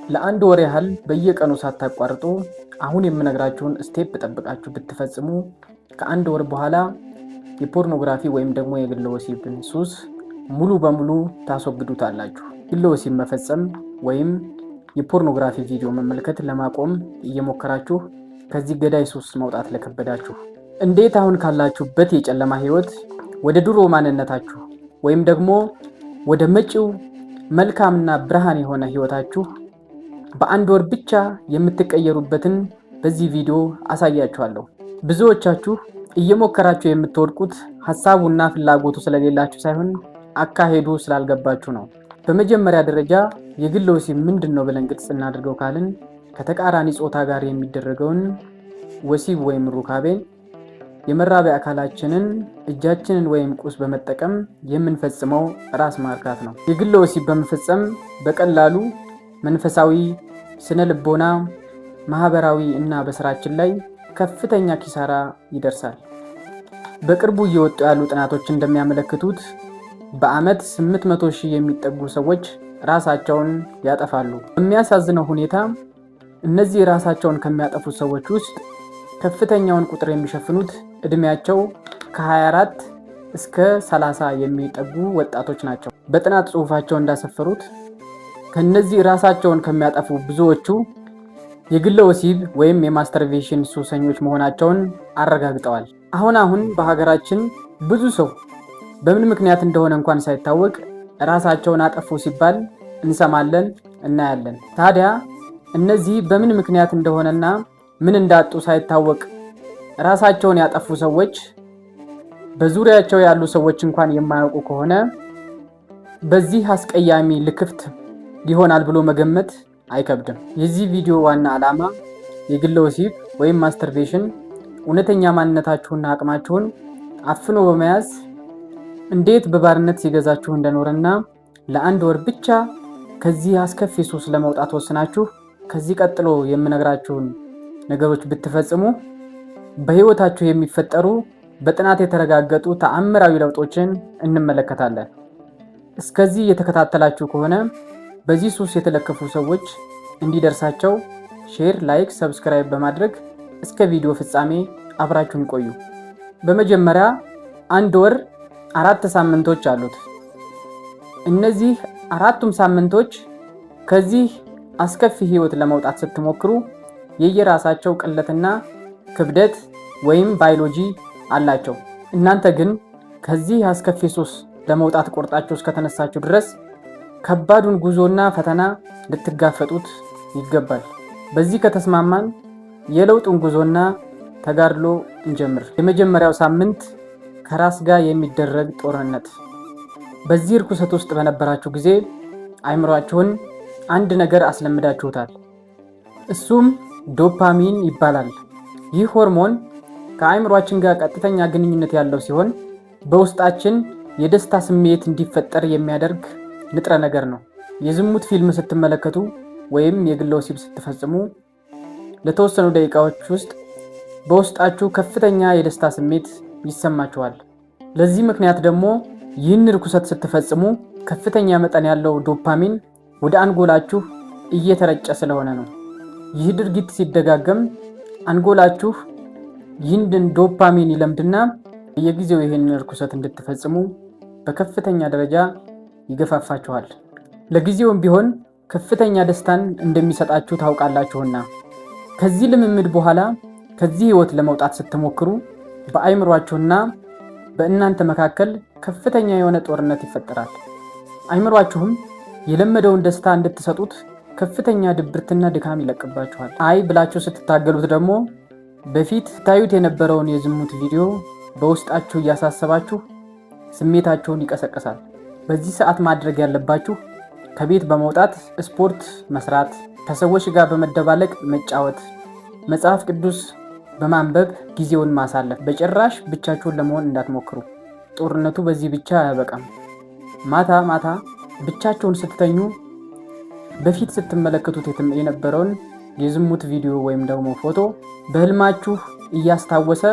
ለአንድ ወር ያህል በየቀኑ ሳታቋርጡ አሁን የምነግራችሁን step ጠብቃችሁ ብትፈጽሙ ከአንድ ወር በኋላ የፖርኖግራፊ ወይም ደግሞ የግለ ወሲብን ሱስ ሙሉ በሙሉ ታስወግዱታላችሁ። ግለ ወሲብ መፈጸም ወይም የፖርኖግራፊ ቪዲዮ መመልከት ለማቆም እየሞከራችሁ ከዚህ ገዳይ ሱስ መውጣት ለከበዳችሁ፣ እንዴት አሁን ካላችሁበት የጨለማ ህይወት ወደ ድሮ ማንነታችሁ ወይም ደግሞ ወደ መጪው መልካምና ብርሃን የሆነ ህይወታችሁ በአንድ ወር ብቻ የምትቀየሩበትን በዚህ ቪዲዮ አሳያችኋለሁ። ብዙዎቻችሁ እየሞከራችሁ የምትወድቁት ሀሳቡና ፍላጎቱ ስለሌላችሁ ሳይሆን አካሄዱ ስላልገባችሁ ነው። በመጀመሪያ ደረጃ የግለ ወሲብ ምንድን ነው ብለን ግልጽ እናድርገው ካልን፣ ከተቃራኒ ጾታ ጋር የሚደረገውን ወሲብ ወይም ሩካቤን የመራቢያ አካላችንን፣ እጃችንን ወይም ቁስ በመጠቀም የምንፈጽመው ራስ ማርካት ነው። የግለ ወሲብ በመፈጸም በቀላሉ መንፈሳዊ፣ ስነ ልቦና፣ ማህበራዊ እና በስራችን ላይ ከፍተኛ ኪሳራ ይደርሳል። በቅርቡ እየወጡ ያሉ ጥናቶች እንደሚያመለክቱት በዓመት 800 ሺህ የሚጠጉ ሰዎች ራሳቸውን ያጠፋሉ። በሚያሳዝነው ሁኔታ እነዚህ ራሳቸውን ከሚያጠፉ ሰዎች ውስጥ ከፍተኛውን ቁጥር የሚሸፍኑት ዕድሜያቸው ከ24 እስከ 30 የሚጠጉ ወጣቶች ናቸው። በጥናት ጽሑፋቸው እንዳሰፈሩት ከነዚህ ራሳቸውን ከሚያጠፉ ብዙዎቹ የግለ ወሲብ ወይም የ masturbation ሱሰኞች መሆናቸውን አረጋግጠዋል። አሁን አሁን በሀገራችን ብዙ ሰው በምን ምክንያት እንደሆነ እንኳን ሳይታወቅ ራሳቸውን አጠፉ ሲባል እንሰማለን፣ እናያለን። ታዲያ እነዚህ በምን ምክንያት እንደሆነና ምን እንዳጡ ሳይታወቅ ራሳቸውን ያጠፉ ሰዎች በዙሪያቸው ያሉ ሰዎች እንኳን የማያውቁ ከሆነ በዚህ አስቀያሚ ልክፍት ይሆናል ብሎ መገመት አይከብድም። የዚህ ቪዲዮ ዋና ዓላማ የግለ ወሲብ ወይም masturbation እውነተኛ ማንነታችሁና አቅማችሁን አፍኖ በመያዝ እንዴት በባርነት ሲገዛችሁ እንደኖረና ለአንድ ወር ብቻ ከዚህ አስከፊ ሱስ ለመውጣት ወስናችሁ ከዚህ ቀጥሎ የምነግራችሁን ነገሮች ብትፈጽሙ በህይወታችሁ የሚፈጠሩ በጥናት የተረጋገጡ ተአምራዊ ለውጦችን እንመለከታለን። እስከዚህ የተከታተላችሁ ከሆነ በዚህ ሱስ የተለከፉ ሰዎች እንዲደርሳቸው share፣ like፣ subscribe በማድረግ እስከ ቪዲዮ ፍጻሜ አብራችሁን ቆዩ። በመጀመሪያ አንድ ወር 4 ሳምንቶች አሉት። እነዚህ አራቱም ሳምንቶች ከዚህ አስከፊ ህይወት ለመውጣት ስትሞክሩ የየራሳቸው ቅለትና ክብደት ወይም ባዮሎጂ አላቸው። እናንተ ግን ከዚህ አስከፊ ሱስ ለመውጣት ቆርጣችሁ እስከተነሳችሁ ድረስ ከባዱን ጉዞና ፈተና ልትጋፈጡት ይገባል። በዚህ ከተስማማን የለውጡን ጉዞና ተጋድሎ እንጀምር። የመጀመሪያው ሳምንት ከራስ ጋር የሚደረግ ጦርነት። በዚህ ርኩሰት ውስጥ በነበራችሁ ጊዜ አይምሯችሁን አንድ ነገር አስለምዳችሁታል። እሱም ዶፓሚን ይባላል። ይህ ሆርሞን ከአይምሯችን ጋር ቀጥተኛ ግንኙነት ያለው ሲሆን በውስጣችን የደስታ ስሜት እንዲፈጠር የሚያደርግ ንጥረ ነገር ነው። የዝሙት ፊልም ስትመለከቱ ወይም የግለ ወሲብ ስትፈጽሙ ለተወሰኑ ደቂቃዎች ውስጥ በውስጣችሁ ከፍተኛ የደስታ ስሜት ይሰማችኋል። ለዚህ ምክንያት ደግሞ ይህን ርኩሰት ስትፈጽሙ ከፍተኛ መጠን ያለው ዶፓሚን ወደ አንጎላችሁ እየተረጨ ስለሆነ ነው። ይህ ድርጊት ሲደጋገም አንጎላችሁ ይህንን ዶፓሚን ይለምድና በየጊዜው ይህንን ርኩሰት እንድትፈጽሙ በከፍተኛ ደረጃ ይገፋፋችኋል። ለጊዜውም ቢሆን ከፍተኛ ደስታን እንደሚሰጣችሁ ታውቃላችሁና። ከዚህ ልምምድ በኋላ ከዚህ ህይወት ለመውጣት ስትሞክሩ በአይምሯችሁና በእናንተ መካከል ከፍተኛ የሆነ ጦርነት ይፈጠራል። አይምሯችሁም የለመደውን ደስታ እንድትሰጡት ከፍተኛ ድብርትና ድካም ይለቅባችኋል። አይ ብላችሁ ስትታገሉት ደግሞ በፊት ታዩት የነበረውን የዝሙት ቪዲዮ በውስጣችሁ እያሳሰባችሁ ስሜታችሁን ይቀሰቅሳል። በዚህ ሰዓት ማድረግ ያለባችሁ ከቤት በመውጣት ስፖርት መስራት፣ ከሰዎች ጋር በመደባለቅ መጫወት፣ መጽሐፍ ቅዱስ በማንበብ ጊዜውን ማሳለፍ። በጭራሽ ብቻችሁን ለመሆን እንዳትሞክሩ። ጦርነቱ በዚህ ብቻ አያበቃም። ማታ ማታ ብቻችሁን ስትተኙ በፊት ስትመለከቱት የነበረውን የዝሙት ቪዲዮ ወይም ደግሞ ፎቶ በህልማችሁ እያስታወሰ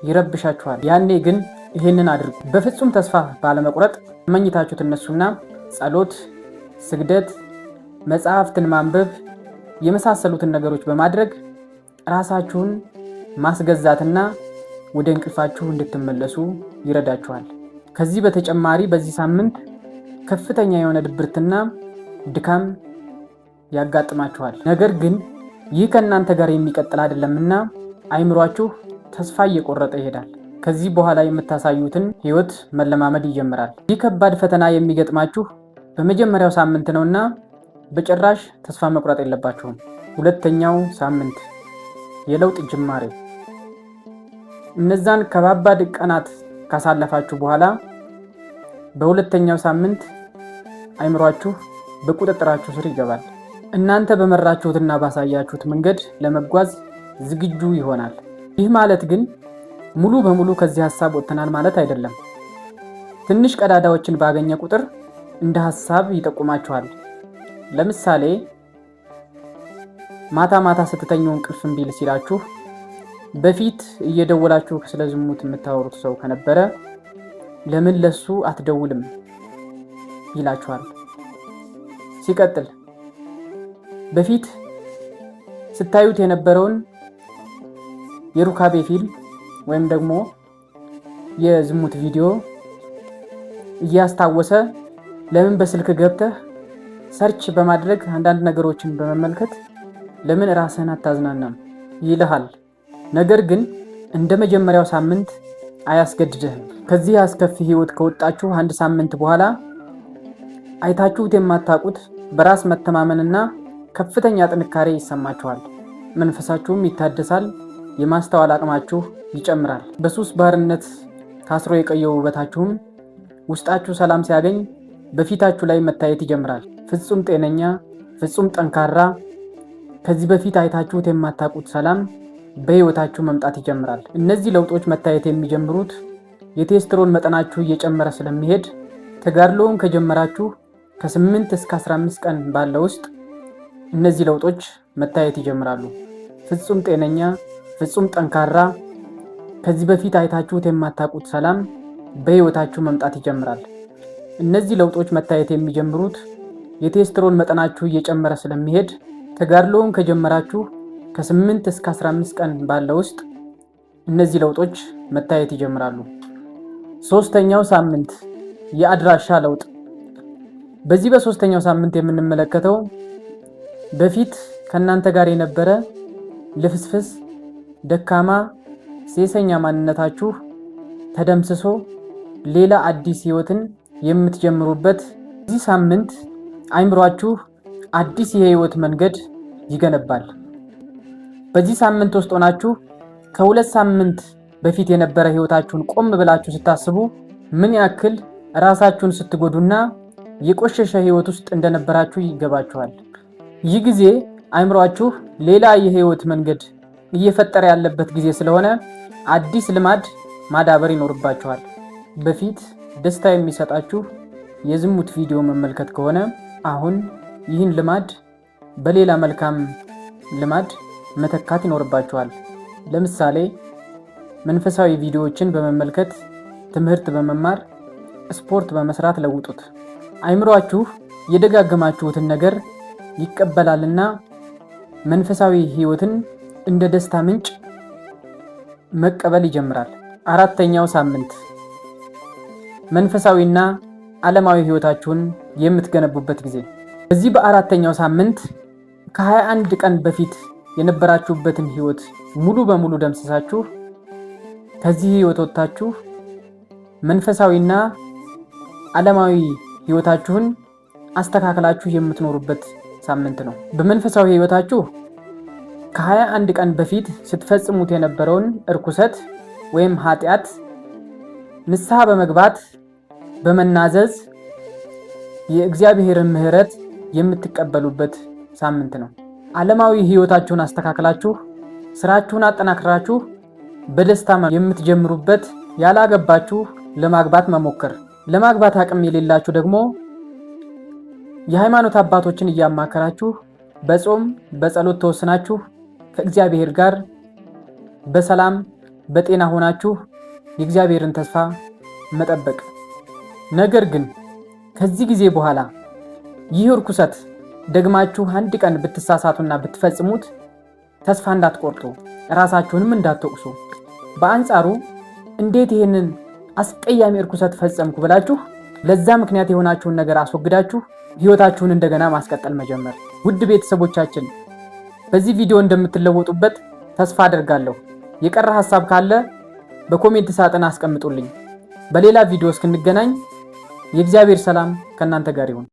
ይረብሻችኋል። ያኔ ግን ይህንን አድርጉ። በፍጹም ተስፋ ባለመቁረጥ መኝታችሁ ትነሱና ጸሎት፣ ስግደት፣ መጽሐፍትን ማንበብ የመሳሰሉትን ነገሮች በማድረግ ራሳችሁን ማስገዛትና ወደ እንቅልፋችሁ እንድትመለሱ ይረዳችኋል። ከዚህ በተጨማሪ በዚህ ሳምንት ከፍተኛ የሆነ ድብርትና ድካም ያጋጥማችኋል። ነገር ግን ይህ ከእናንተ ጋር የሚቀጥል አይደለምና አይምሯችሁ ተስፋ እየቆረጠ ይሄዳል። ከዚህ በኋላ የምታሳዩትን ህይወት መለማመድ ይጀምራል። ይህ ከባድ ፈተና የሚገጥማችሁ በመጀመሪያው ሳምንት ነውና በጭራሽ ተስፋ መቁረጥ የለባችሁም። ሁለተኛው ሳምንት የለውጥ ጅማሬ። እነዛን ከባባድ ቀናት ካሳለፋችሁ በኋላ በሁለተኛው ሳምንት አይምሯችሁ በቁጥጥራችሁ ስር ይገባል። እናንተ በመራችሁትና ባሳያችሁት መንገድ ለመጓዝ ዝግጁ ይሆናል። ይህ ማለት ግን ሙሉ በሙሉ ከዚህ ሀሳብ ወጥተናል ማለት አይደለም። ትንሽ ቀዳዳዎችን ባገኘ ቁጥር እንደ ሀሳብ ይጠቁማችኋል። ለምሳሌ ማታ ማታ ስትተኙ እንቅልፍ እምቢ ሲላችሁ በፊት እየደወላችሁ ስለ ዝሙት የምታወሩት ሰው ከነበረ ለምን ለሱ አትደውልም ይላችኋል። ሲቀጥል በፊት ስታዩት የነበረውን የሩካቤ ፊልም ወይም ደግሞ የዝሙት ቪዲዮ እያስታወሰ ለምን በስልክ ገብተህ search በማድረግ አንዳንድ ነገሮችን በመመልከት ለምን ራስህን አታዝናናም ይልሃል። ነገር ግን እንደ መጀመሪያው ሳምንት አያስገድድህም። ከዚህ አስከፊ ህይወት ከወጣችሁ አንድ ሳምንት በኋላ አይታችሁት የማታውቁት በራስ መተማመንና ከፍተኛ ጥንካሬ ይሰማችኋል። መንፈሳችሁም ይታደሳል። የማስተዋል አቅማችሁ ይጨምራል። በሱስ ባርነት ታስሮ የቆየው ውበታችሁም ውስጣችሁ ሰላም ሲያገኝ በፊታችሁ ላይ መታየት ይጀምራል። ፍጹም ጤነኛ፣ ፍጹም ጠንካራ፣ ከዚህ በፊት አይታችሁት የማታውቁት ሰላም በህይወታችሁ መምጣት ይጀምራል። እነዚህ ለውጦች መታየት የሚጀምሩት የቴስትሮን መጠናችሁ እየጨመረ ስለሚሄድ ተጋድሎውን ከጀመራችሁ ከ8 እስከ 15 ቀን ባለ ውስጥ እነዚህ ለውጦች መታየት ይጀምራሉ። ፍጹም ጤነኛ፣ ፍጹም ጠንካራ፣ ከዚህ በፊት አይታችሁት የማታውቁት ሰላም በህይወታችሁ መምጣት ይጀምራል። እነዚህ ለውጦች መታየት የሚጀምሩት የቴስትሮን መጠናችሁ እየጨመረ ስለሚሄድ ተጋድሎውን ከጀመራችሁ ከ8 እስከ 15 ቀን ባለ ውስጥ እነዚህ ለውጦች መታየት ይጀምራሉ። ሶስተኛው ሳምንት የአድራሻ ለውጥ። በዚህ በሶስተኛው ሳምንት የምንመለከተው በፊት ከእናንተ ጋር የነበረ ልፍስፍስ፣ ደካማ፣ ሴሰኛ ማንነታችሁ ተደምስሶ ሌላ አዲስ ህይወትን የምትጀምሩበት በዚህ ሳምንት አይምሯችሁ አዲስ የህይወት መንገድ ይገነባል። በዚህ ሳምንት ውስጥ ሆናችሁ ከ2 ሳምንት በፊት የነበረ ህይወታችሁን ቆም ብላችሁ ስታስቡ ምን ያክል ራሳችሁን ስትጎዱና የቆሸሸ ህይወት ውስጥ እንደነበራችሁ ይገባችኋል። ይህ ጊዜ አይምሯችሁ ሌላ የህይወት መንገድ እየፈጠረ ያለበት ጊዜ ስለሆነ አዲስ ልማድ ማዳበር ይኖርባችኋል። በፊት ደስታ የሚሰጣችሁ የዝሙት ቪዲዮ መመልከት ከሆነ አሁን ይህን ልማድ በሌላ መልካም ልማድ መተካት ይኖርባችኋል። ለምሳሌ መንፈሳዊ ቪዲዮዎችን በመመልከት፣ ትምህርት በመማር፣ ስፖርት በመስራት ለውጡት። አይምሯችሁ የደጋገማችሁትን ነገር ይቀበላልና መንፈሳዊ ህይወትን እንደ ደስታ ምንጭ መቀበል ይጀምራል። አራተኛው ሳምንት መንፈሳዊና ዓለማዊ ህይወታችሁን የምትገነቡበት ጊዜ። በዚህ በአራተኛው ሳምንት ከ21 ቀን በፊት የነበራችሁበትን ህይወት ሙሉ በሙሉ ደምስሳችሁ ከዚህ ህይወት ወጥታችሁ መንፈሳዊና ዓለማዊ ህይወታችሁን አስተካክላችሁ የምትኖሩበት ሳምንት ነው። በመንፈሳዊ ህይወታችሁ ከ21 ቀን በፊት ስትፈጽሙት የነበረውን እርኩሰት ወይም ኃጢአት ንስሐ በመግባት በመናዘዝ የእግዚአብሔርን ምሕረት የምትቀበሉበት ሳምንት ነው። ዓለማዊ ህይወታችሁን አስተካክላችሁ ስራችሁን አጠናክራችሁ በደስታ የምትጀምሩበት፣ ያላገባችሁ ለማግባት መሞከር፣ ለማግባት አቅም የሌላችሁ ደግሞ የሃይማኖት አባቶችን እያማከራችሁ በጾም በጸሎት ተወስናችሁ ከእግዚአብሔር ጋር በሰላም በጤና ሆናችሁ የእግዚአብሔርን ተስፋ መጠበቅ። ነገር ግን ከዚህ ጊዜ በኋላ ይህ እርኩሰት ደግማችሁ አንድ ቀን ብትሳሳቱና ብትፈጽሙት ተስፋ እንዳትቆርጡ፣ ራሳችሁንም እንዳትወቅሱ። በአንጻሩ እንዴት ይህንን አስቀያሚ እርኩሰት ፈጸምኩ ብላችሁ ለዛ ምክንያት የሆናችሁን ነገር አስወግዳችሁ ህይወታችሁን እንደገና ማስቀጠል መጀመር። ውድ ቤተሰቦቻችን፣ በዚህ ቪዲዮ እንደምትለወጡበት ተስፋ አደርጋለሁ። የቀረ ሀሳብ ካለ በ comment ሳጥን አስቀምጡልኝ። በሌላ ቪዲዮ እስክንገናኝ የእግዚአብሔር ሰላም ከእናንተ ጋር ይሁን።